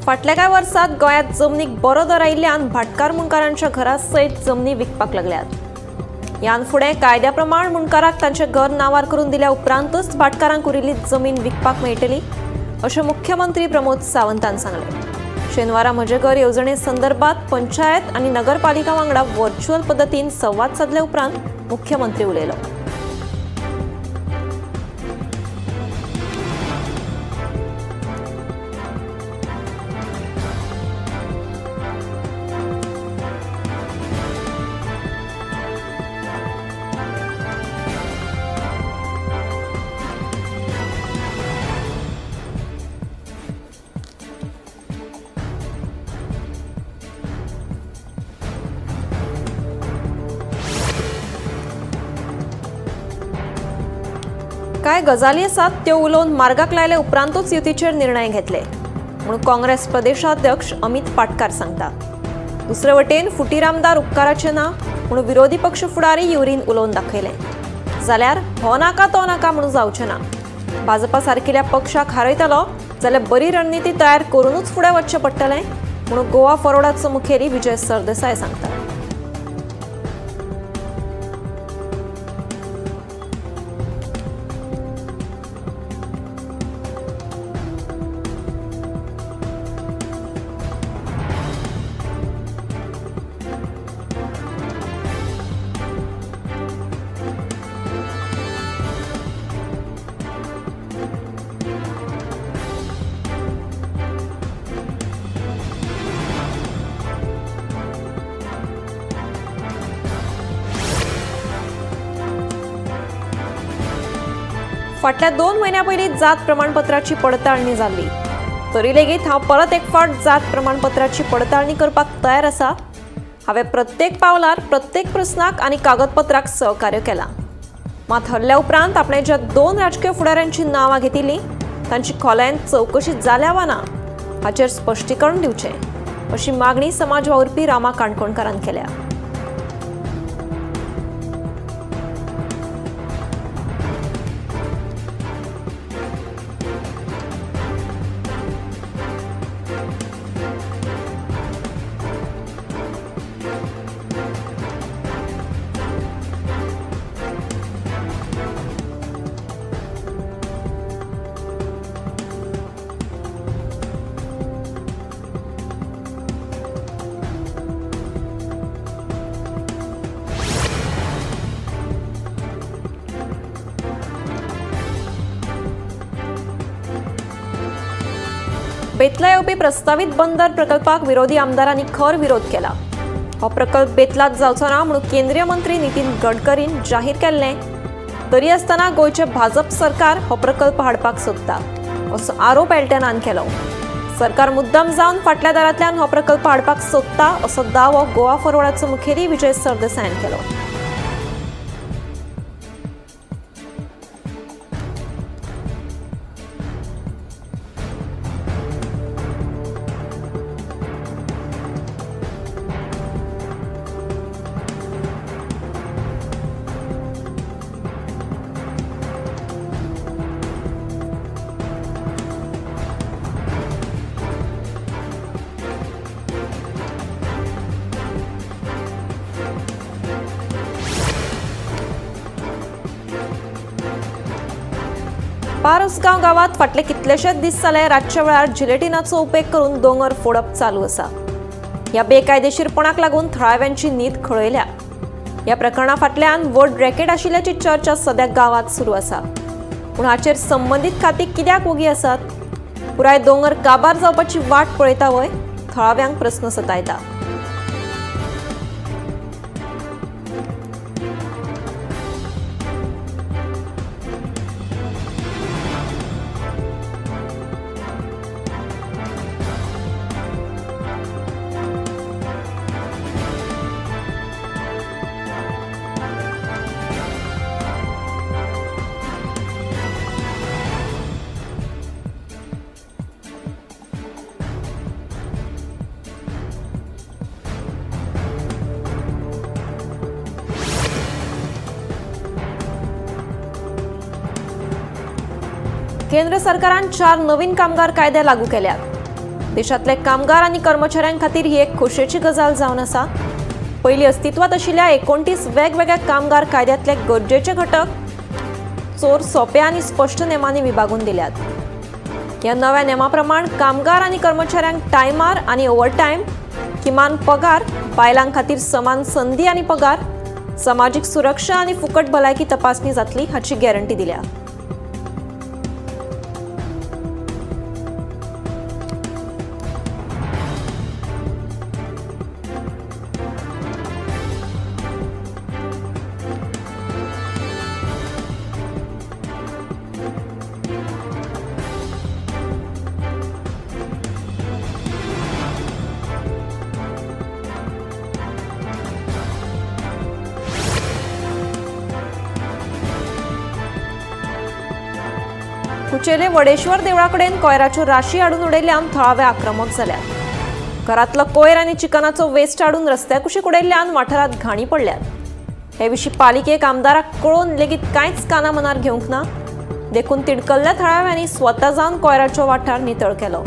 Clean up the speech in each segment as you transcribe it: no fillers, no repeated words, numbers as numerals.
फाटल्या कांय वर्सात गोंयांत जमनीक बरो दर आयिल्ल्यान भाटकार मुंडकारांच्या घरा सयत जमनी विकपाक लागल्यात। ह्यान फुडें कायद्या प्रमाण मुंडकाराक तांचें घर नांवार करून दिल्या उपरांतच भाटकारांक उरिल्ली जमीन विकपाक मेळटली अशें मुख्यमंत्री प्रमोद सावंतान सांगलें। शेनवारा म्हजें घर येवजणे संदर्भात पंचायत आनी नगरपालिका वांगडा व्हर्च्युअल पद्दतीन संवाद सादले उपरांत मुख्यमंत्री उलयलो। कांय गजाली आसात त्यो उलोवन मार्गाक लायले उपरांतूच युतीचेर निर्णय घेतले म्हणून काँग्रेस प्रदेशाध्यक्ष अमित पाटकार सांगता। दुसरे वटेन फुटीर आमदार उपकाराचे ना म्हणून विरोधी पक्ष फुडारी युरीन उलोवन दाखयले जाल्यार हो नाका तो नाका म्हणून जावचें ना। भाजपा सारकिल्या पक्षाक हारयतलो जाल्यार बरी रणनिती तयार करूनच फुडें वचचें पडटलें म्हणून गोवा फॉरवर्डाचो मुखेली विजय सरदेसाय सांगता। फाटल्या 2 म्हयन्यां पयलीं जात प्रमाणपत्राची पडताळणी जाल्ली तरी लेगीत हांव परत एक फावट जात प्रमाणपत्राची पडताळणी करपाक तयार आसा। हांवें प्रत्येक पावलार प्रत्येक प्रस्नाक आनी कागदपत्राक सहकार्य केलां। मात हल्ल्या उपरांत आपणें ज्या 2 राजकीय फुडाऱ्यांची नांवां घेतिल्लीं तांची खोलायेन चवकशी जाल्या वा ना हाचेर स्पश्टीकरण दिवचें अशी मागणी समाज वावुरपी रामा काणकोणकारान केल्या। बेतला येवपी प्रस्तावित बंदर प्रकल्पाक विरोधी आमदारांनी खर विरोध केला। हो प्रकल्प बेतलात जावचो ना म्हणून केंद्रीय मंत्री नितीन गडकरीन जाहीर केल्लें तरी आसतना गोंयचें भाजप सरकार हो प्रकल्प हाडपाक सोदता असो आरोप एल्टनान केलो। सरकार मुद्दाम जावन फाटल्या दारांतल्यान हो प्रकल्प हाडपाक सोदता असो दावो गोवा फॉरवर्डाचो मुखेली विजय सरदेसायान केलो। पारसगांव गांवांत फाटले कितलेशेच दीस जाले रातच्या वेळार जिलेटिनाचो उपेग करून दोंगर फोडप चालू आसा। ह्या बेकायदेशीरपणाक लागून थळाव्यांची न्हीद खळयल्या। ह्या प्रकरणा फाटल्यान व्हड रॅकेट आशिल्ल्याची चर्चा सद्या गांवांत सुरू आसा। पूण हाचेर संबंदीत खातीं कित्याक ओगी आसात? पुराय दोंगर काबार जावपाची वाट पळयता वय? थळाव्यांक प्रस्न सतायता। केंद्र सरकारान 4 नवीन कामगार कायदे लागू केल्यात। देशांतले कामगार आनी कर्मचाऱ्यां खातीर ही एक खोशेची गजाल जावन आसा। पयलीं अस्तित्वांत आशिल्ल्या 29 वेगवेगळ्या कामगार कायद्यांतले गरजेचे घटक चोर सोप्या आनी स्पश्ट नेमांनी विभागून दिल्यात। ह्या नव्या नेमा प्रमाण कामगार आनी कर्मचाऱ्यांक टायमार आनी ओव्हरटायम, किमान पगार, बायलां खातीर समान संदी आनी पगार, समाजीक सुरक्षा आनी फुकट भलायकी तपासणी जातली हाची गॅरंटी दिल्या। कुचेले वडेश्वर देवळाकडेन कोयराच्यो राशी हाडून उडयल्ल्यान थळावे आक्रमक जाल्यात। घरांतलो कोयर आनी चिकनाचो वेस्ट हाडून रस्त्या कुशीक उडयल्ल्यान वाठारांत घाणी पडल्यात। हे विशीं पालिकेक आमदाराक कळोवन लेगीत कांयच काना मनार घेवंक ना, देखून तिडकल्ल्या थळाव्यांनी स्वता जावन कोयराचो वाठार नितळ केलो।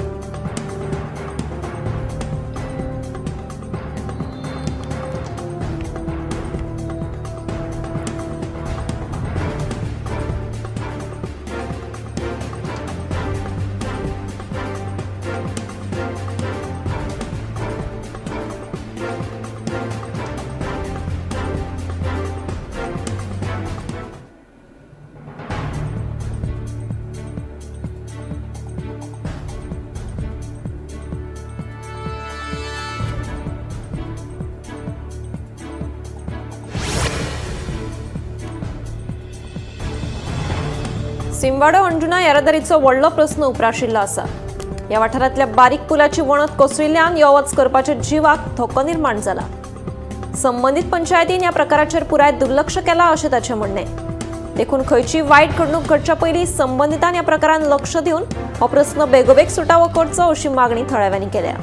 सिमवाडो अंजुना येरादारीचो व्हडलो प्रस्न उप्राशिल्लो आसा। ह्या वाठारांतल्या बारीक पुलाची वणत कोसळिल्ल्यान यो वच करपाच्या जिवाक धोको निर्माण जाला। संबंदीत पंचायतीन ह्या प्रकाराचेर पुराय दुर्लक्ष केलां अशें ताचें म्हणणें। देखून खंयची वायट घडणूक घडच्या पयलीं संबंदितान ह्या प्रकारान लक्ष दिवन हो प्रस्न बेगोबेग सुटावो करचो अशी मागणी थळाव्यांनी केल्या।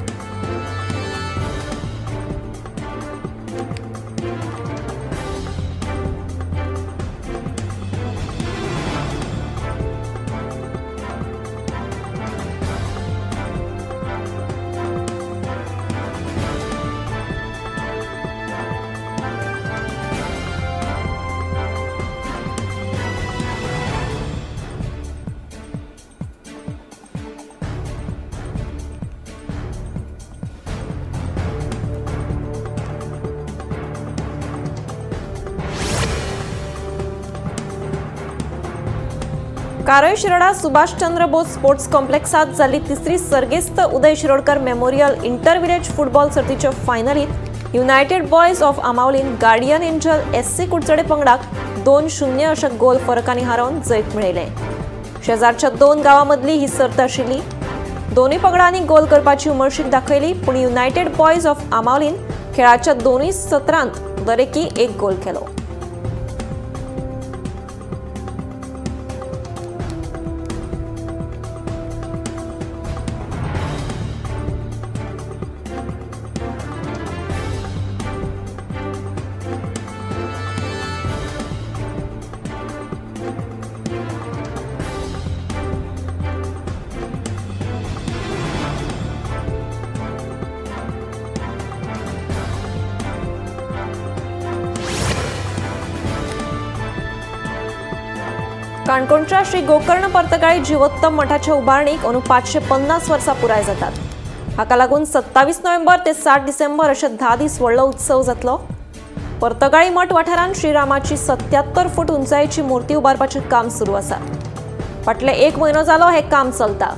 कारय शिरोडा सुभाषचंद्र बोस स्पोर्ट्स कॉम्प्लेक्सात जाल्ली तिसरी सर्गेस्त Uday Shirodkar memorial inter village football सर्तीच्या फायनलीत युनायटेड बॉयज ऑफ आमावलीन गार्डियन एंजल एससी कुडचडे पंगडाक 2-0 अशा गोल फरकांनी हारोवन जैत मेळयलें। शेजारच्या 2 गांवांमदली ही सर्त आशिल्ली। दोनूय पंगडांनी गोल करपाची उमळशीक दाखयली, पूण युनायटेड बॉयज ऑफ आमावलीन खेळाच्या दोनूय सत्रांत दरेकी 1 गोल केलो। काणकोणच्या श्री गोकर्ण पर्तगाळी जिवोत्तम मठाच्या उबारणीक अंदू 550 वर्सां पुराय जातात। हाका लागून 27 नोव्हेंबर ते 7 डिसेंबर अशे 10 दीस व्हडलो उत्सव जातलो। पर्तगाळी मठ वाठारांत श्रीरामाची 77 फूट उंचायेची मूर्ती उबारपाचें काम सुरू आसा। फाटले 1 म्हयनो जालो हें काम चलता।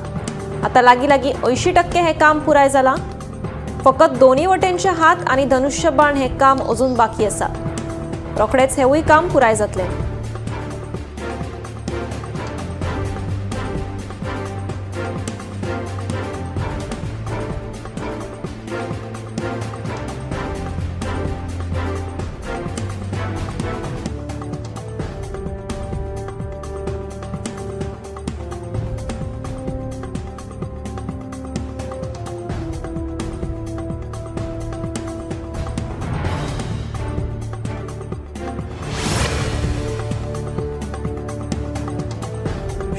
आतां लागीं लागीं 80% हें काम पुराय जालां। फकत दोनूय वटेनचे हात आनी धनुष्यबाण हें काम अजून बाकी आसा। रोखडेंच हेंवूय काम पुराय जातलें।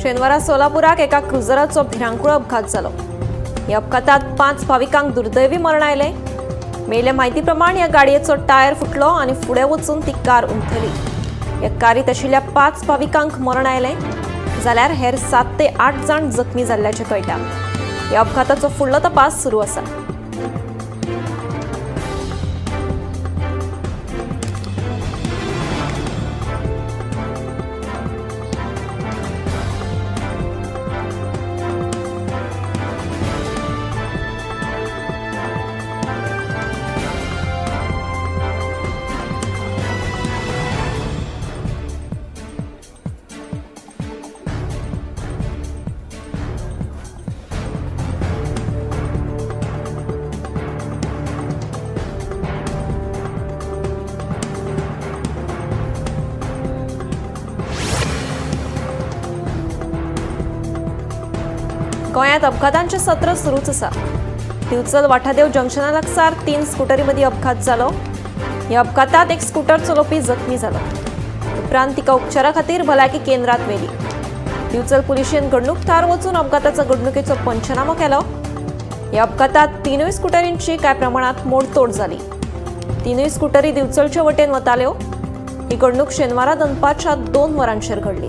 शेनवारा सोलापुराक एका क्रुजराचो भिरांकूळ अपघात जालो। ह्या अपघातात 5 भाविकांक दुर्दैवी मरण आयलें। मेळिल्ले म्हायती प्रमाण ह्या गाडयेचो टायर फुटलो आनी फुडें वचून ती कार उमथली। ह्या कारीत आशिल्ल्या 5 भाविकांक मरण आयलें जाल्यार हेर 7 ते 8 जाण जखमी जाल्ल्याचें कळटा। ह्या अपघाताचो फुडलो तपास सुरू आसा। गोंयांत अपघातांचें सत्र सुरूच आसा। दिवचल वाठादेव जंक्शना लागसार 3 स्कुटरी मदीं अपघात जालो। ह्या अपघातात एक स्कुटर चलोवपी जखमी जालो। उपरांत तिका उपचारा खातीर भलायकी केंद्रांत व्हेली। दिवचल पुलिशेन घडणूक थळार वचून अपघाताचो घडणुकेचो पंचनामो केलो। ह्या अपघातात 3 स्कुटरींची कांय प्रमाणांत मोडतोड जाली। 3 स्कुटरी दिवचलचे वटेन वताल्यो। ही घडणूक शेनवारा दनपारच्या 2 वरांचेर घडली।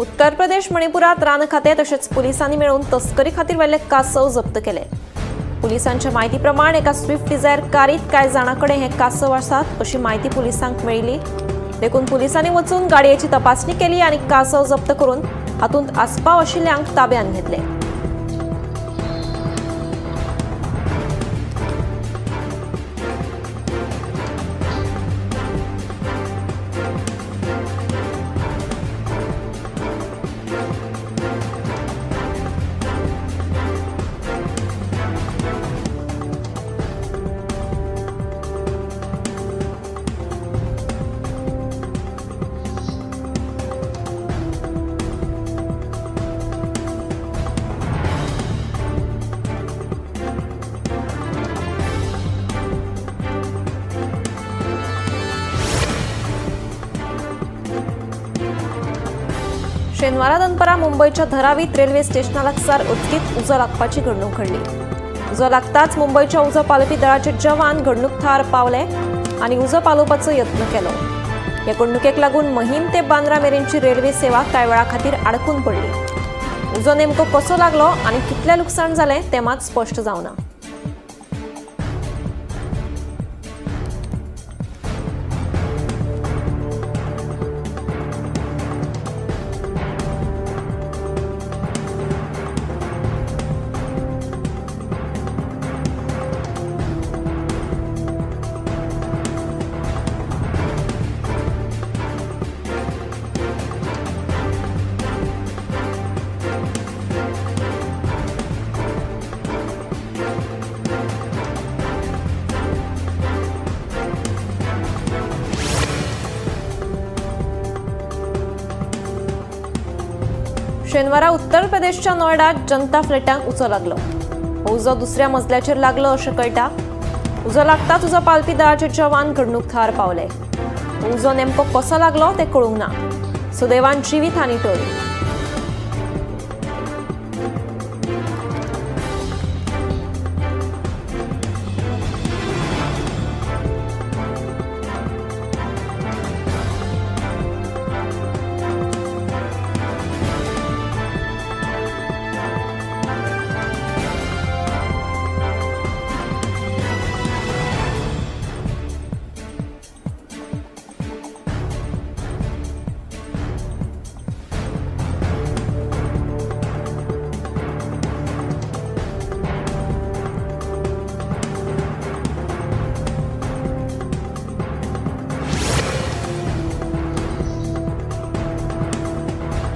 उत्तर प्रदेश मणिपुरात रान खाते तशेंच पुलिसांनी मेळून तस्करी खातीर व्हेल्ले कासव जप्त केले। पुलिसांच्या म्हायती प्रमाण एका स्विफ्ट डिझायर कारीत कांय जाणां कडेन हे कासव आसात अशी म्हायती पुलिसांक मेळिल्ली। देखून पुलिसांनी वचून गाडयेची तपासणी केली आनी कासव जप्त करून हातूंत आस्पाव आशिल्ल्यांक ताब्यांत घेतले। शेनवारा दनपरा मुंबईच्या धरावीत रेल्वे स्टेशना लागसार अचकीत उजो लागपाची घडणूक घडली। उजो लागताच मुंबईच्या उजो पालोवपी दळाचे जवान घडणूक थळार पावले आनी उजो पालोवपाचो यत्न केलो। ह्या घडणुकेक लागून महिम ते बांद्रा मेरेनची रेल्वे सेवा कांय वेळा खातीर आडकून पडली। उजो नेमको कसो लागलो आनी कितलें लुकसाण जालें तें मात स्पश्ट जावना। शेनवारा उत्तर प्रदेशच्या नोएडात जनता फ्लॅटांक उजो लागलो। उजो दुसऱ्या मजल्याचेर लागलो अशें कळटा। उजो लागताच उजो पालपी दळाचे जवान घडणूक थळार पावले। उजो नेमको कसो लागलो तें कळूंक ना। सुदैवान जिवीत हानी टळ्ळी।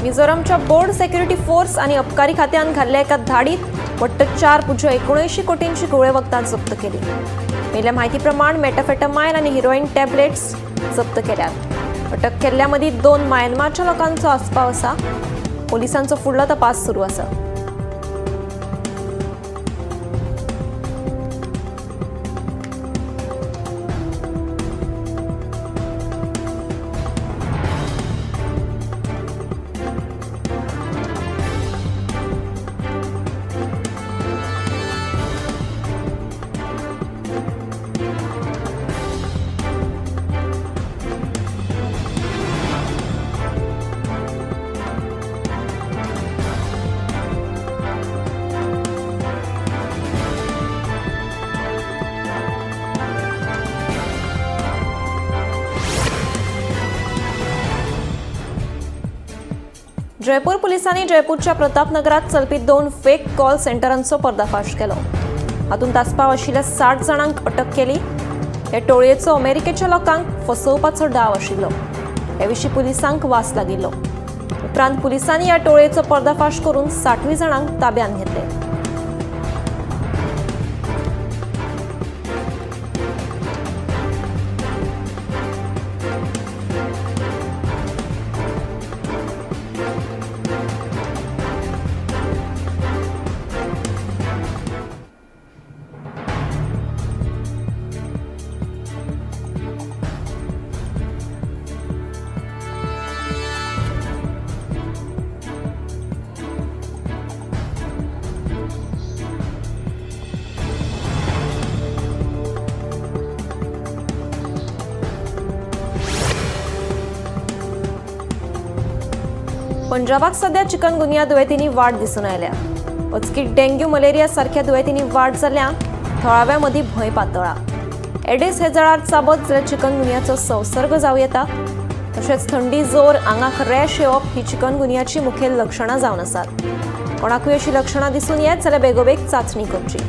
मिझोरमच्या बोर्ड सेक्युरिटी फोर्स आनी अबकारी खात्यान घाल्ल्या एका धाडीत वट्ट 4.79 कोटींची घुंवळे वखदां जप्त केली. मेल्या म्हायती प्रमाण मेटाफेटामायन आनी हिरोईन टॅबलेट्स जप्त केल्यात. अटक केल्ल्या मदीं 2 म्यानमारच्या लोकांचो आस्पाव आसा. पोलिसांचो फुडलो तपास सुरू आसा. जयपूर पोलिसांनी जयपूरच्या प्रतापनगरात चलपी 2 फेक कॉल सेंटरांचो पर्दाफाश केलो. हातूंत आस्पाव आशिल्ल्या 60 जाणांक अटक केली. हे टोळयेचो अमेरिकेच्या लोकांक फसोवपाचो डाव आशिल्लो. हे विशीं पुलिसांक वास लागिल्लो. उपरांत पुलिसांनी ह्या टोळयेचो पर्दाफाश करून 60 जाणांक ताब्यांत घेतले. पंजाबाक सध्या चिकनगुनिया दुयेंतींनी वाड दिसून आयल्या. अचकीत डेंग्यू मलेरिया सारख्या दुयेंतींनी वाड जाल्ल्यान थळाव्या मदीं भंय पातळ्ळा. एडिस हे जळार चाबत जाल्यार चिकनगुनियाचो संसर्ग जावं येता. तशेंच थंडी, जोर, आंगाक रॅश येवप ही चिकनगुनियाची मुखेल लक्षणां जावन आसात. कोणाकूय अशी लक्षणां दिसून येत जाल्यार बेगोबेग चांचणी करची.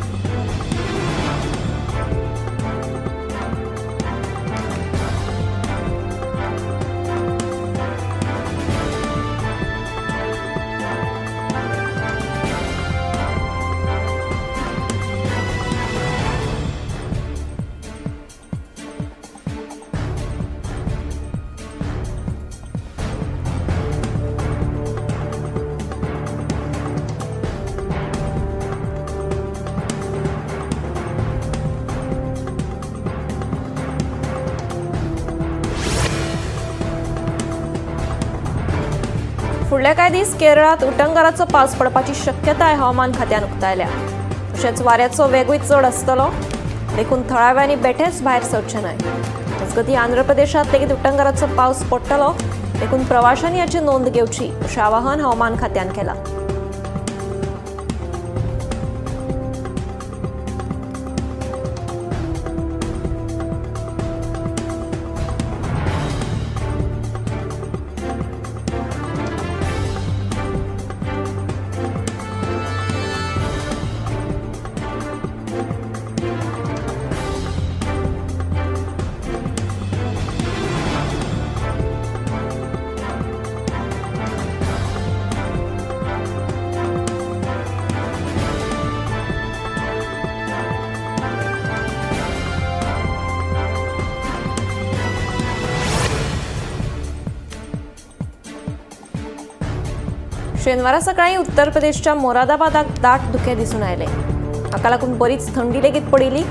फुडले कांय दीस केरळांत उटंगाराचो पावस पडपाची शक्यताय हवामान खात्यान उक्तायल्या. तशेंच वाऱ्याचो वेगूय चड आसतलो, देखून थळाव्यांनी बेठेच भायर सरचें न्हय. मजगतीं आंध्र प्रदेशांत लेगीत उटंगाराचो पावस पडटलो, देखून प्रवाशांनी हाची नोंद घेवची अशें आवाहन हवामान खात्यान केलां. शेनवारा सकाळी उत्तर प्रदेशच्या मोरादाबादाक दाट धुकें दिसून आयले. हाका लागून बरीच थंडी लेगीत पडिल्ली.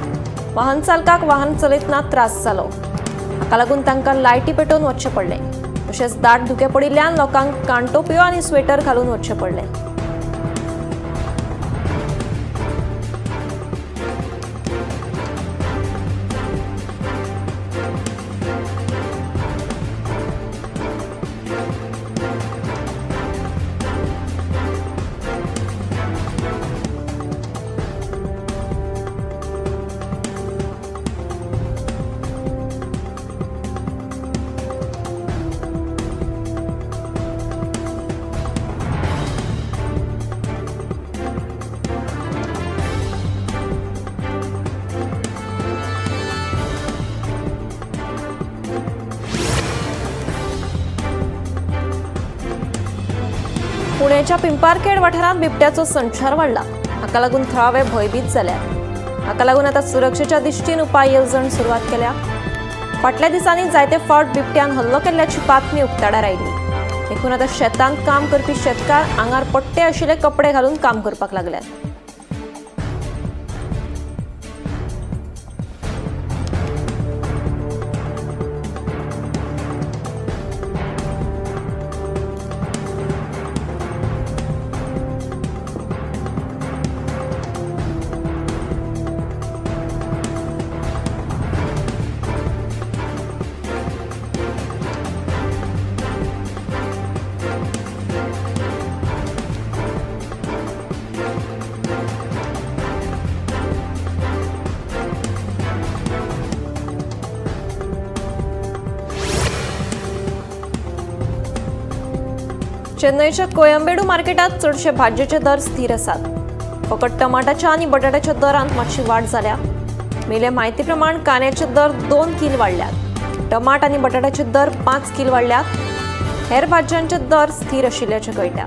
वाहन चालकाक वाहन चलयतना त्रास जालो. हाका लागून तांकां लायटी पेटोवन वचचें पडलें. तशेंच दाट धुकें पडिल्ल्यान लोकांक काणटोपयो आनी स्वेटर घालून वचचें पडलें. पुण्याच्या पिंपारखेड वाठारांत बिबट्याचो संचार वाडला. हाका लागून थळावे भंयभीत जाल्यात. हाका लागून आतां सुरक्षेच्या दृश्टीन उपाय येवजण सुरवात केल्या. फाटल्या दिसांनी जायते फावट बिबट्यान हल्लो केल्ल्याची बातमी उक्ताडार आयली. देखून आतां शेतांत काम करपी शेतकार आंगार पट्टे आशिल्ले कपडे घालून काम करपाक लागल्यात. चेन्नईच्या कोयंबेडू मार्केटात चडशे भाजयेचे दर स्थिर आसात. फकत टमाटाच्या आनी बटाट्याच्या दरांत मातशी वाड जाल्या. मेल्या म्हायती प्रमाण कांद्याचे दर 2 कील वाडल्यात. टमाट आनी बटाट्याचे दर 5 कील वाडल्यात. हेर भाजयांचे दर स्थिर आशिल्ल्याचें कळटा.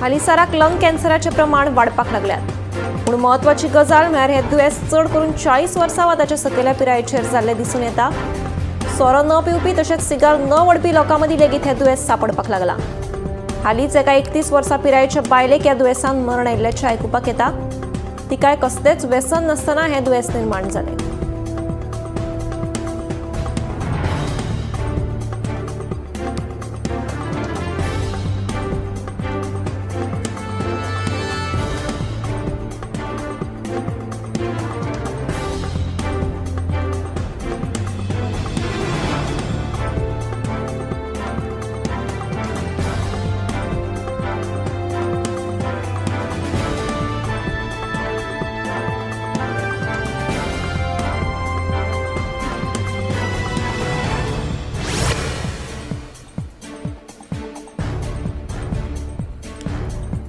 हालींसराक लंग कॅन्सराचें प्रमाण वाडपाक लागल्यात. पूण म्हत्वाची गजाल म्हळ्यार हें दुयेंस चड करून 40 वर्सां वा ताच्या सकयल्या पिरायेचेर जाल्लें दिसून येता. सोरो न पिवपी तशेंच सिगार न ओडपी लोकां मदीं लेगीत हें दुयेंस सांपडपाक लागलां. हालींच एका 31 वर्सां पिरायेच्या बायलेक ह्या दुयेंसान मरण आयिल्ल्याचें आयकुपाक येता. तिकाय कसलेंच व्यसन नासतना हें दुयेंस निर्माण जालें.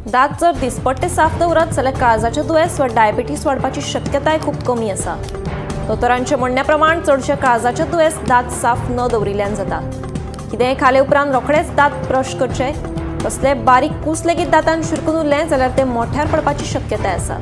दांत जर दिसपट्टे साफ दवरत जाल्यार काळजाचें दुयेंस वा डायबिटीस वाडपाची शक्यताय खूब कमी आसा. दोतोरांच्या म्हणण्या प्रमाण चडशे काळजाचें दुयेंस दांत साफ न दवरिल्ल्यान जाता. कितेंय खाले उपरांत रोखडेच दांत ब्रश करचे. कसले बारीक कूस लेगीत दांतान शिरकून उरलें जाल्यार ते मोठ्यार पडपाची शक्यताय आसा.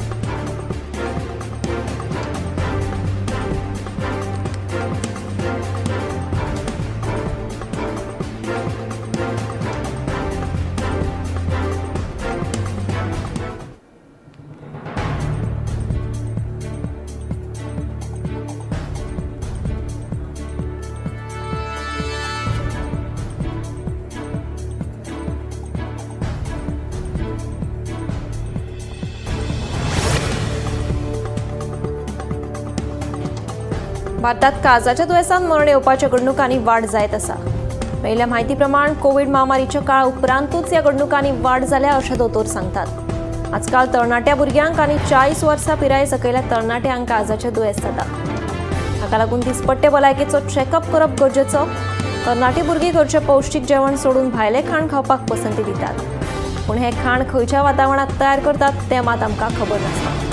भारतात काळजाच्या दुयेंसान मरण येवपाच्या घडणुकांनी वाड जायत आसा. मेळिल्ल्या म्हायती प्रमाण कोवीड महामारीच्या काळा उपरांतूच ह्या घडणुकांनी वाड जाल्या अशें दोतोर सांगतात. आजकाल तरणाट्या भुरग्यांक आनी 40 वर्सां पिराये सकयल्या तरणाट्यांक काळजाचें दुयेंस जाता. हाका लागून दिसपट्टे भलायकेचो चॅकअप करप गरजेचो. तरणाटी भुरगीं घरचें पौश्टीक जेवण सोडून भायलें खाण खावपाक पसंती दितात. पूण हें खाण खंयच्या वातावरणांत तयार करतात तें मात आमकां खबर नासता.